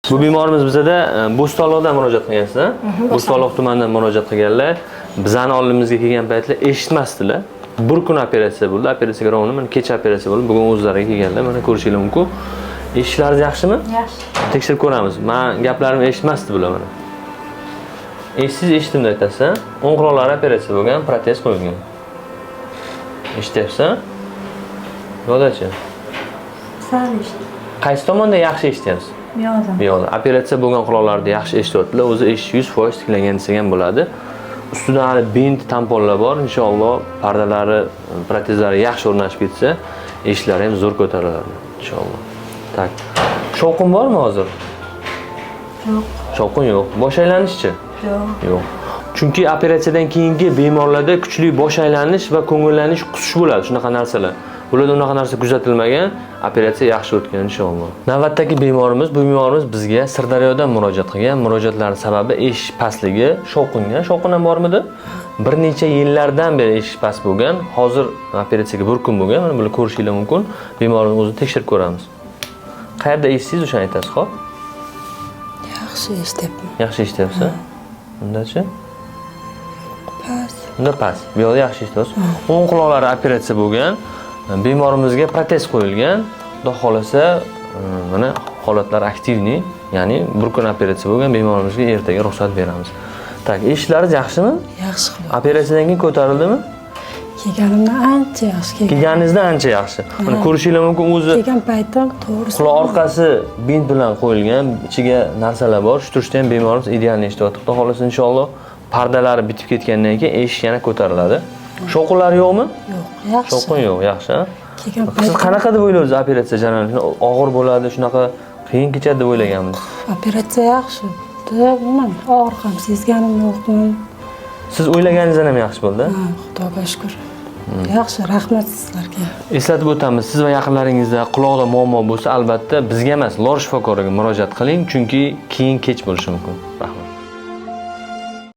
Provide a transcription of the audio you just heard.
Bu bemorimiz bizada Bo'stonliqdan murojaat qilgansiz, a? Bo'stonliq tumanidan murojaat qilganlar. Bizani oldimizga kelgan paytlar eshitmasdilar. Bir kun operatsiya bo'ldi. Operatsiyaga rovni mana kecha operatsiya bo'ldi. Bugun o'zlariga kelganlar. Mana ko'rishingiz mumkin. Eshitishlaringiz yaxshimi? Yaxshi. Tekshirib ko'ramiz. Men gaplarimni eshitmasdi bular mana. Eshitsangiz eshitdim deb aytasiz, a? O'ng quloqlari operatsiya bo'lgan, protez qo'yilgan. Eshityapsiz? Yo'qdachi. Sal eshitdim. Qaysi tomonda yaxshi eshityapsiz? Bu yoqdan. Bu yoqda. Operatsiya bo'lgan quloqlarda yaxshi eshityaptilar. O'zi eshish 100% tiklangan desak ham bo'ladi. Ustidan hali bint tamponlar bor. Inshaalloh pardalari, protezlari yaxshi o'rnashib ketsa, eshitlari ham zo'r ko'tariladi inshaalloh. Так. Shovqin bormi hozir? Yo'q. Shovqin yo'q. Bosh aylanishchi? Yo'q. Yo'q. Chunki operatsiyadan keyingi bemorlarda kuchli bosh aylanish va ko'ngillanish, qusish bo'ladi, shunaqa narsalar. Bularda unaqa narsa kuzatilmagan, operatsiya yaxshi o'tgan inshaalloh. Navbatdagi bemorimiz, bu bemorimiz bizga Sirdaryodan murojaat qilgan. Murojaatlari sababi eshish pastligi, shovqinga. Shovqin ham bormidi? Bir necha yillardan beri eshish past bo'lgan. Hozir operatsiyaga bir kun bo'lgan. Mana bular ko'rishingiz mumkin. Bemorni o'zini tekshirib ko'ramiz. Qayerda eshitsangiz o'shani aytasiz, xo'p? Yaxshi eshityapman. Yaxshi eshityapsiz? Undachi? Past. Unda past. Bu yoqda yaxshi eshityapsiz. O'ng quloqlari operatsiya bo'lgan. Bemorimizga protez qo'yilgan. Xudo xohlasa, mana holatlar активный, ya'ni bir kun operatsiya bo'lgan bemorimizga ertaga ruxsat beramiz. Так, eshitishlaringiz yaxshimi? Yaxshi quloq. Operatsiyadan keyin ko'tarildimi? Kelganimdan ancha yaxshi kelgan. Kelganingizda ancha yaxshi. Mana ko'rishingiz mumkin o'zi Kelgan paytim to'g'risi. Quloq orqasi bint bilan qo'yilgan, ichiga narsalar bor. Shu turishda ham bemorimiz ideal eshityapti. Xudo xohlasa inshaalloh pardalari bitib ketgandan keyin eshik yana ko'tariladi. Shovqinlar yo'qmi? Yo'q, yaxshi. Shovqin yo'q, yaxshi. A? Kelgan Siz paytim qanaqa deb o'ylaysiz operatsiya jarayoni? Og'ir bo'ladi, shunaqa qiyin kechadi deb o'ylaganmiz. Operatsiya yaxshi bo'ldi. Umuman og'riq ham sezganim yo'qmi. Siz o'ylaganingizdan ham yaxshi bo'ldi. Ha, Xudoga shukur. Yaxshi, rahmat sizlarga. Eslatib o'tamiz, siz va yaqinlaringizda quloqda muammo bo'lsa, albatta bizga emas, lor shifokoriga murojaat qiling, chunki keyin kech bo'lishi mumkin. Rahmat.